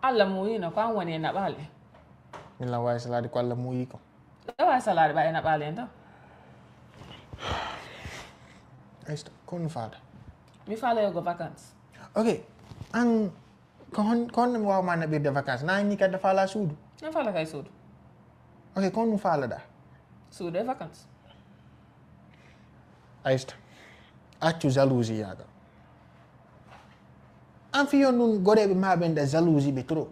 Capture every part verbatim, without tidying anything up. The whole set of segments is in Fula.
Allah muuyino ko an woni e naɓaale. Min lan waawi salaade ko Allah muuyi ko. Ɗo waawi salaade ɓa e naɓaale en ɗo. Aysta, ko honno faalɗa? Mi faala yo go vacances. Ok, an ko hon ko honno mi waawma naɓirde vacances? Na anni kadi a faala suudu? Mi faala kay suudu. Ok, ko honno faalaɗa? Suudu e vacances. Aysta, accu jalousie yaaga. An fi yon ɗum goreeɓe ma ɓen ɗa jalousie ɓe trop.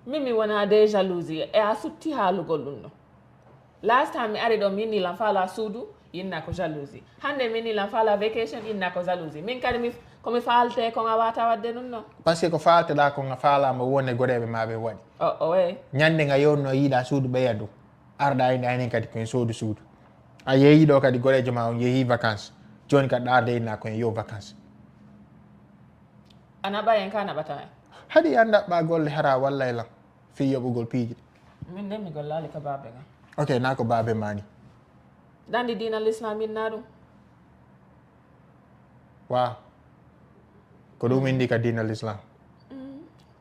Min mi wona de jalousie e a sutti haalugol ɗum ɗo. Last time mi ari ɗo min nilan faala suudu yinna ko jalousie. Hannde min nilan faala vacation yinna ko jalousie. Min kadi mi komi faalte kon a wata wadde ɗum ɗo. Parce que ko faalteɗa kon a faalama wonde goreeɓe ma ɓe waɗi. O o wey. Ñande nga yewno yiiɗa suudu ɓeya du. Arɗa inde anen kadi koyen soodu suudu. A yeeyi ɗo kadi goreejo ma on yeehi vacances. Joni kadi ɗa arde inna koyen yo vacances. A naɓa en ka naɓata en. Haɗi a naɓɓa golle hara wallay lan fii yoɓugol piiji ɗi. Min nden mi gollaali ka baabe kan. Ok, na ko baabe mani. Ɗandi diina l'islam inna ɗum. Wa ko ɗum indi ka diina l'islam.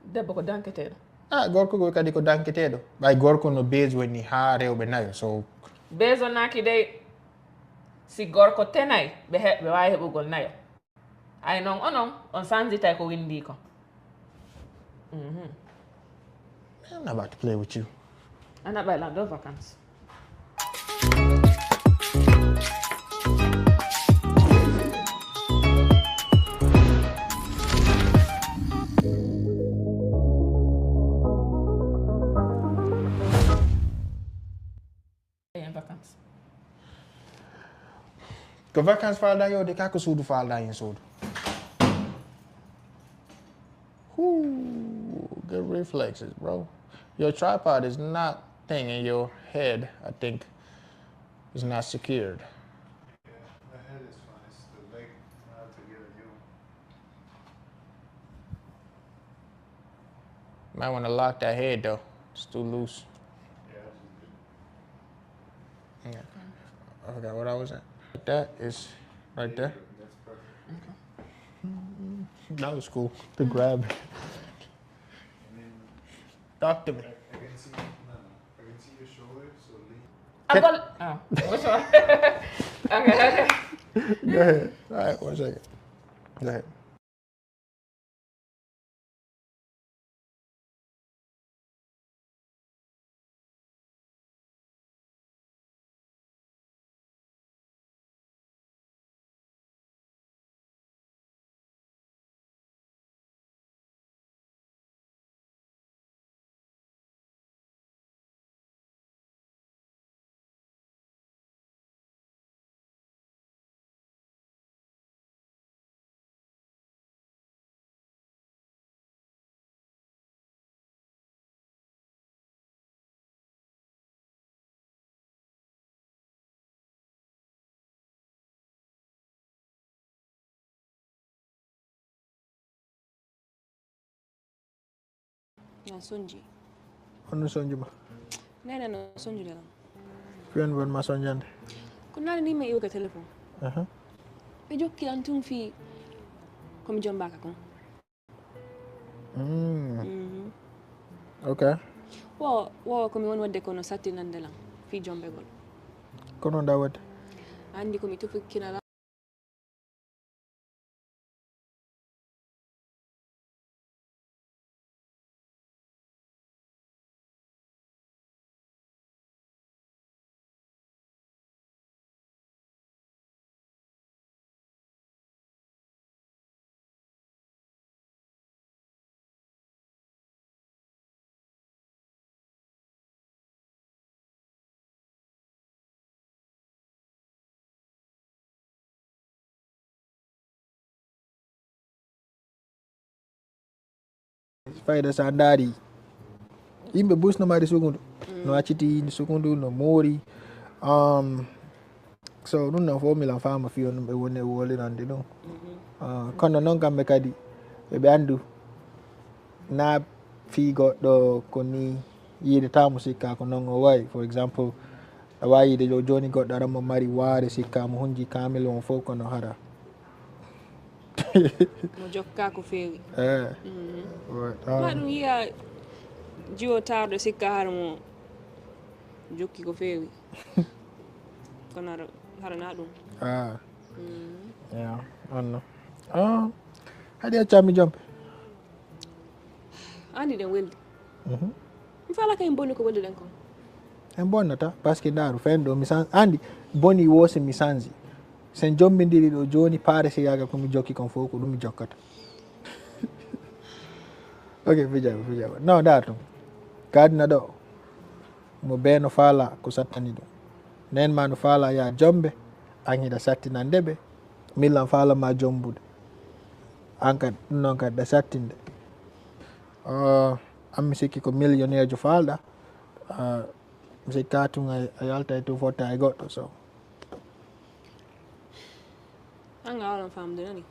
Debbo ko danketeeɗo. Ah, gorko go kadi ko danketeeɗo. Ɓay gorko no besoin ni ha rewɓe nayo so. Besoinaki dey si gorko tenay ɓe he- ɓe waawi heɓugol nayo. Ay non onon on sanjitay ko windi ko. Mhm. I'm not about to play with you. A naɓay lan ɗo vacances. En vacances. Ko vacances faalɗa yode ka ko suudu faalɗa en suudu. Ooh, good reflexes, bro. Your tripod is not thing in your head, I think. It's not secured. Yeah, my head is fine. It's the leg I have to get a new one. Might wanna lock that head though. It's too loose. Yeah, I just did. Yeah. I forgot what I was at. That is right there. That's perfect. That was cool. The grab. Talk to me. I can see, no, no. I can see your shoulder, so lean. Abol. Oh, which one? Okay, okay. Go ahead. All right, one second. Go ahead. Na sonji. Honno sonji ma? Nene no sonjude lan. Fiyon bon ma sonjande. Ko nani ni me iwga telefon. Aha. Ɓe jokki lan tun fii komi jombaka kon. Mm. Mhm. Ok. Wo wo komi woni wadde kono sattinande lan fii jombegol. Kono nda wadde? Andi komi tufikina lan. Fayda sa ndaari yimɓe bus no mari sukundu, no acciti sukundu, no moori. Um, so ɗum noon fof milan faama fiyo ɗum ɓe woni e wolirande ɗum. Ah, kono noon kamɓe kadi eɓe anndu na fii goɗɗo ko ni yiide tamu sikka ko noon o wayi. For example, a wawi yiide jo- jooni goɗɗo ara mo mari waare sikka mo hunji kamil on fof kono hara Mo jokka ko feewi. Eh, Mhm. ouais, Ma ah, ɗum yiya jiwo taarɗo sikka hara mo jokki ko feewi. Kono hara, hara na ɗum. ah, Mhm. yeah, on no. Ah, haɗi accami jompe. Andi ɗen weldi. Mhm. Mi fala kay bonni ko weldi ɗen kon. En bonnata, parce que ndaru fen ɗo mi san andi boni wo se mi sanji. Sen jombindiri ɗo joni pare si yaga ko mi jokki kon fof ko ɗum mi jokkata. Ok, fijaba, fijaba. No, ndaru ɗum. Kadina ɗo. Mo be no fala ko sattani ɗum. Nen ma no fala ya jombe, an hiɗa sattinande ɓe. Millan fala ma jombude. An kadi, ɗum noon kadi ɗa sattinde. Ah, an mi sikki ko millionnaire jo falɗa. Ah, mi sikka tun a, a yalta e tun fotta e goɗɗo so. An a wawan famde nani.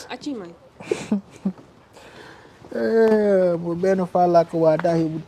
Acci may. Eh, mo be no fala ko wata heɓude.